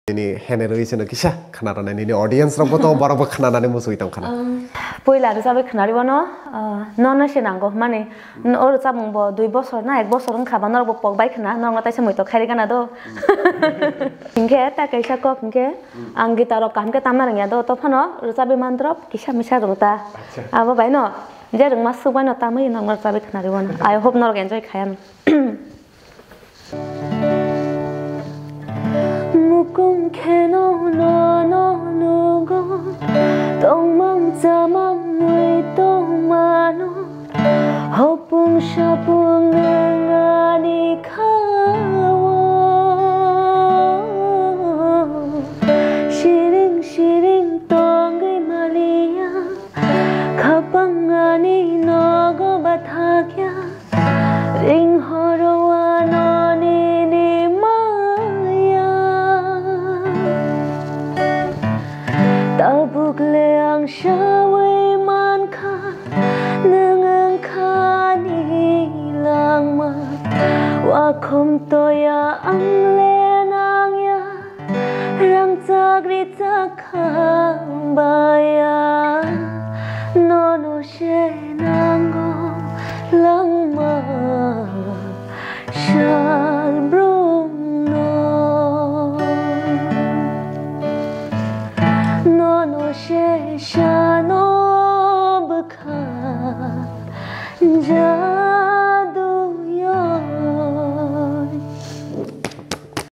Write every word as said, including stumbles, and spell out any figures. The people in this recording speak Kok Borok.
Nini hene rwi sino kisa khna rwnai, nini audience rok bo tongo, borok bo khna nani muchungwi tong khna. Puila rwchapwi khna rwino, ah, nono se nango, mani, o rwchapmung bo dui bosor na ek bosor wngkha ba norok bo pok bai khna, norok no taisa muitok khai rwgana do. Hinkhe ta kaisa kok hinkhe, ang guitar rok kaham khe tamna rwngya do, to phano rwchapwi mandrop kisa misa rwng ta. Acha. Abo bai no, je rwngma swk bai no tamwi norok no rwchapwi khna rwino. I hope norok enjoy khai ano. Mukum kheno nono nugo, tongmang chamang mui tongmano, hopung sapung nangani khao. Siring siring tongwi maliya, khapang ani nogo bathakya. Ring horo ano nini maya. Tabuk le ang sawi mankha, nwng wngkha ni langma. Wakhum toya ang le nangya. Rangchak richak kha baya, nono se nango langma sal brumno. Nono se sano